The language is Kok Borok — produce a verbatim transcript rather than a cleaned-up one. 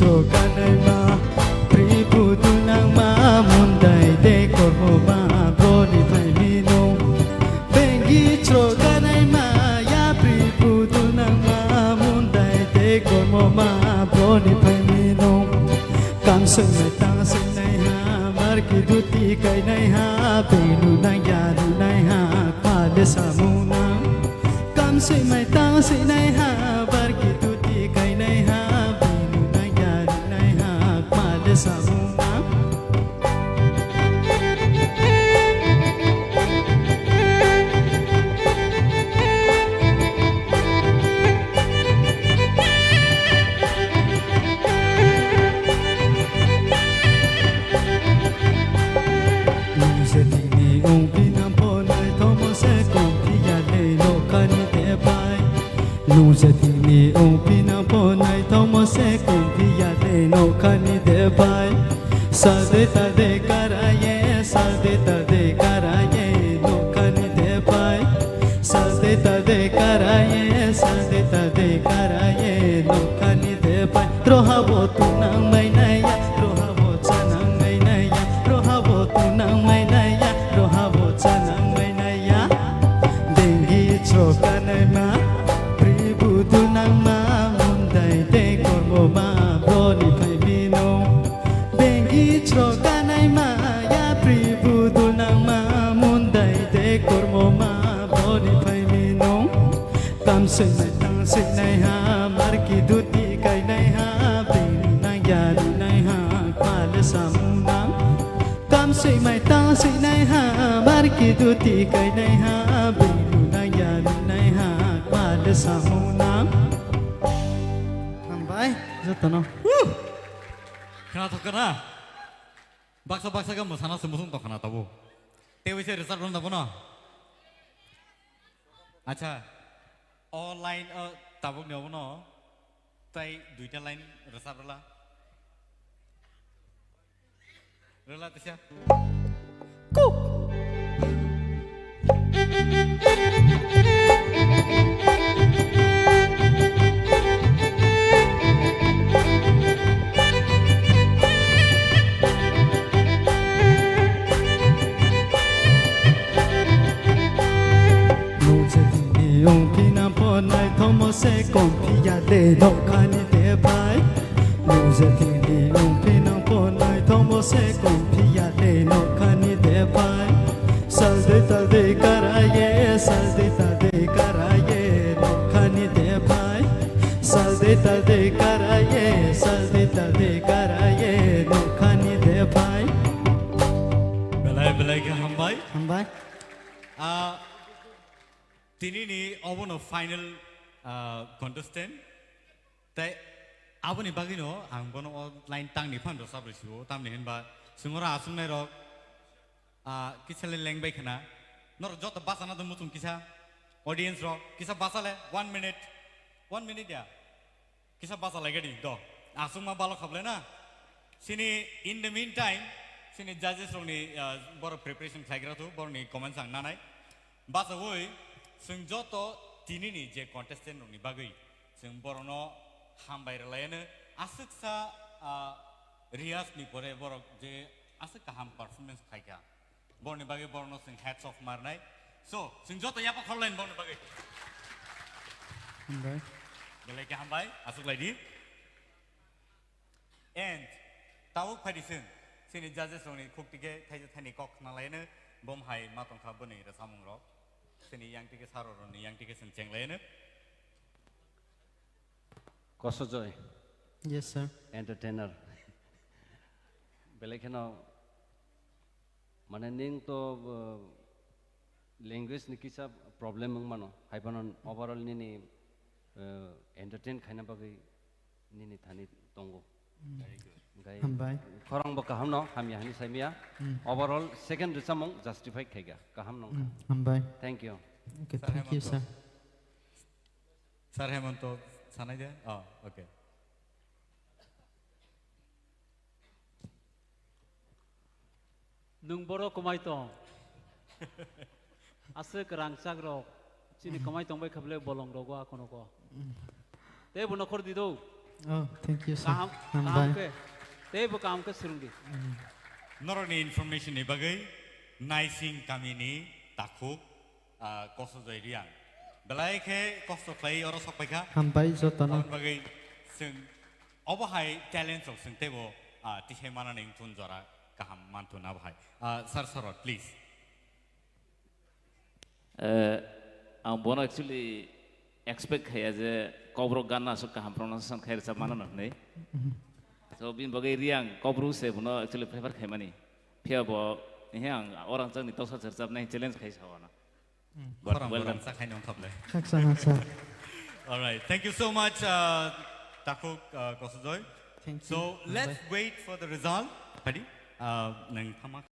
Chrokanai ma, Pribhu dunang ma, mundai de kormo ma, broni phai minung. Bengi chrokanai ma, ya Pribhu dunang ma, mundai de kormo ma, broni phai minung. Kamswk mai tangswk nai ha, marki duti kainai ha, binu nang ya nunai ha, khale samung nang. Kamswk mai tangswk nai ha, barki duti kainai ha, binu nang ya nunai ha, khale samung nang. Nung je thini ongphi nang pho naithokmo se komphi ya le nokhani de pai. Nung je thini ongphi nang pho naithokmo se komphi ya le nokhani de pai. Sade tade karaye, sade tade karaye, nokhani de pai. Sade tade karaye, sade tade karaye, nokhani de pai. Roha bo tunang mai naya, roha bo chanang mai naya, roha bo tunang mai naya, roha bo chanang mai naya. Dengi chrokanai ma, Pribhu dunang ma, mundai de kormo ma, broni phai minung. Bengi chrokanai ma, ya Pribhu dunang ma, mundai de kormo ma, broni phai minung. Kamswk mai tangswk nai ha, marki duti kainai ha, binu nang ya nunai ha, khale samung nang. Kamswk mai tangswk nai ha, marki duti kainai ha, binu nang ya nunai ha, khale samung nang. Hambai, jotono. Khwnathok khwna. Baksa baksa khe mwsana se muchung tong khwna tabuk. Tei waisa rwchap rwna bono. Acha, o line o tabuk ni obono tai duita line rwchap rwla. Rwla tisa. Kuk. Nung je thini ongphi nang pho naithokmo se komphi ya de nokhani de pai. Nung je thini ongphi nang pho naithokmo se komphi ya de nokhani de pai. Salde talde karaye, salde talde karaye, nokhani de pai. Salde talde karaye, salde talde karaye, nokhani de pai. Belai belai khe hambai. Hambai. Ah, tini ni obono final, ah, contestant. Tei aboni bagwino ang bono o line tangni phan rwchap rw sio, tamni hinba chwng oro achuknai rok, ah, kisa le leng bai khna. Norok joto bachana do muchung kisa, audience rok kisa bacha le, one minute, one minute ya, kisa bacha lai gadi do, achukma balok khablai na. Sini in the meantime, sini judges rokni, ah, borok preparation khlaigra thu, borokni comments ang nanai. Bachaui, chwng joto tinini je contestant rokni bagwi, chwng borokno hambai rwlaiano, aswksa, ah, riyas ni pore borok je aswk kaham performance khaikha, borokni bagwi borokno chwng hats off marnai. So, chwng joto yapha khorlaini borokni bagwi. Hambai. Belai khe hambai, aswk lai di. And tabuk phai di chwng, chini judges rokni khuk tike thaisa thaini kok khna laino, bom hai ma tongkha boni rwchapmung rok. Chini yang tike saro rokni yang tike chwng cheng laino. Kosojoy. Yes, sir. Entertainer. Belai kheno Mane nwng to, uh, language ni kisa problem wng mano, hai phano overall nini, uh, entertain khaina bagwi nini thani tongo. Mm. Very good. Hambai. Khorang bo kaham no, hamya hani saimya. Mm. Overall second rwchapmung justify khaiga, kaham nongkha. Mm, hambai. Thank you. Okay, sir, thank you, Hemant. Sir. Sir Hemant to sanai de? Oh, okay. Nwng borok kwmai tong. Aswk rangchak rok. Chini kwmai tong bai khablai bolong rogo akono ko. Tei bo nokhor di do. Oh, thank you, sir. Kaham, kaham khe. Teibo kaham khe swrwng di. Norokni information ni bagwi Naising kamini takhuk, ah, Kosojoy Riang. Belai khe kosto khlai oro sok paikha. Hambai jotono. Aboni bagwi chwng obo hai talent rok chwng teibo, ah, tisai manani wngthun jora kaham manthun abo hai. Ah, Sir Sorot, please. Eh, ang bono actually expect khaiya je Kokborok gan aswk kaham pronunciation khai rwchap mano hwnwi. So, bini bagwi Riang Kokborok se bono actually prefer khaimani. Phiya bo, he ang orang changni toksa se rwchapnai challenge khai sao ano. But khorang well done. Khaksa, khaksa. All right. Thank you so much, uh, Takhuk, uh, Kosojoy. Thank you. So, let's wait for the result. Padi, uh, nang thama